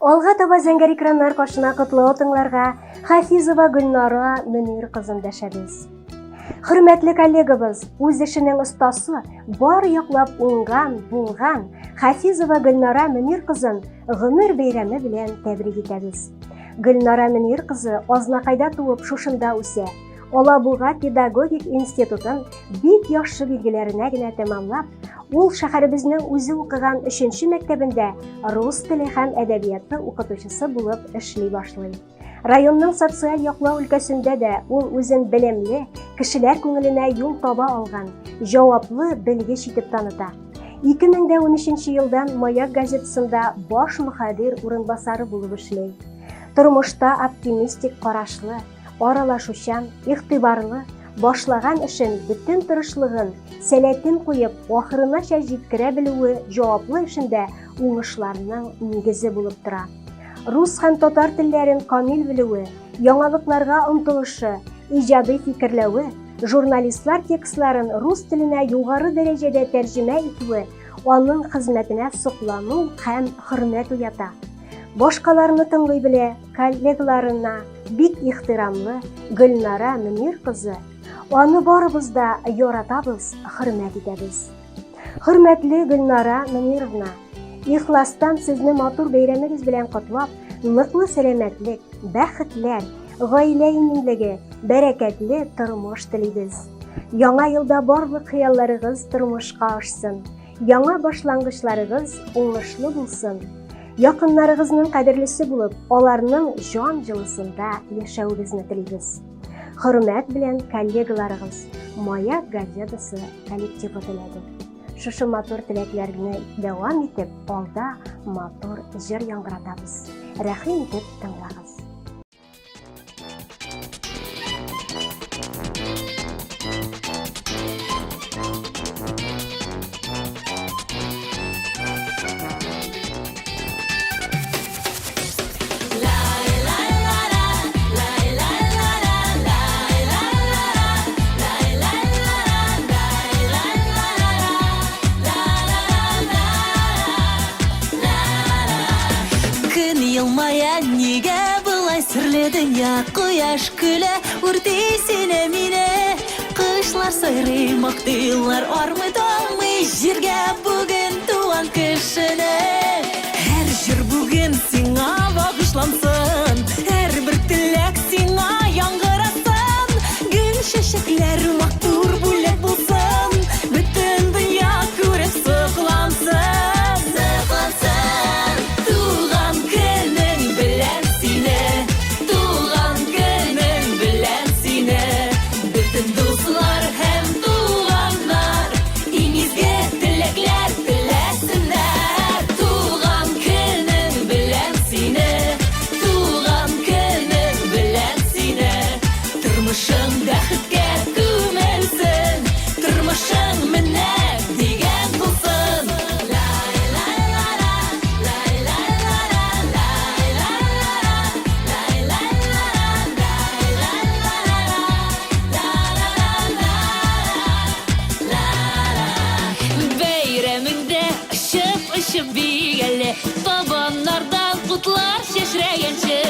Алга таба зәңгәр экраннар каршына котлау тыңларга Хафизова Гөлнара Мөнир кызын дәшәбез. Хөрмәтле коллегабыз, үз эшенең остасы, бар яклап уңган, булган Хафизова Гөлнара Мөнир кызын гомер бәйрәме белән тәбрик итәбез. Гөлнара Мөнир кызы Азнакайда туып, шушында үсә. Алабуга педагогик институтын бик яхшы билгеләренә генә тәмамлап, ул шәһәребезнең үзе укыган өченче мәктәбендә рус теле һәм әдәбияты укытучысы булып эшли башлый. Районның социаль яклау өлкәсендә дә ул үзен белемле, кешеләр күңеленә юл таба алган, җаваплы белгеч итеп таныта. 2013 елдан Маяк газетасында баш мөхәррир урынбасары булып эшли. Тормышта оптимистик карашлы, аралашучан, игътибарлы, башлаган эшен бөтен тырышлыгын, сәләтен куеп, ахырынача җиткерә белүе җаваплы эшендә уңышларның нигезе булып тора. Рус һәм татар телләрен камил белүе, яңалыкларга омтылышы, иҗади фикерләве, журналистлар текстларын рус теленә югары дәрәҗәдә тәрҗемә итүе аның хезмәтенә соклану һәм хөрмәт уята. Башкаларны тыңлый белә, коллегаларына бик ихтирамлы Гөлнара Мөнир кызы. Аны барыбыз да яратабыз, хөрмәт итәбез. Хөрмәтле Гөлнара Мөнировна, ихластан сезне матур бәйрәмегез белән котлап, ныклы сәламәтлек, бәхетләр, гаилә иминлеге, бәрәкәтле тормыш телибез. Яңа елда барлык хыялларыгыз тормышка ашсын. Яңа башлангычларыгыз уңышлы булсын. Якыннарыгызның кадерлесе булып, аларның җан җылысында яшәвегезне телибез. Хөрмәт белән коллегаларыгыз, Маяк газетасы коллективы теләде. Шушы матур теләкләрне дәвам итеп, алда матур җыр яңгыратабыз. Рәхим итеп тыңлагыз. Көн елмая, нигә болай серле дөнья? Кояш көлә, үрти сине мине. Кышлар сайрый, мактыйлар армый талмый җиргә бүген туган кешене. Һәр җыр бүген сиңа багышлансын, һәрбер теләк сиңа яңгырасын. Гөл чәчәкләр матур бүләк булсын, бөтен дөнья күреп соклансын. Соклансын. Туган көнең белән сине, туган көнең белән сине. Бөтен дуслар һәм туганнар иң изге теләкләр теләсеннәр. Туган көнең белән сине, туган көнең белән сине. Тормышың бәхеткә күмелсен, тормышың менә дигән булсын. Бәйрәмеңдә очып-очып бик әле, Табаннардан утлар чәчрәгәнче.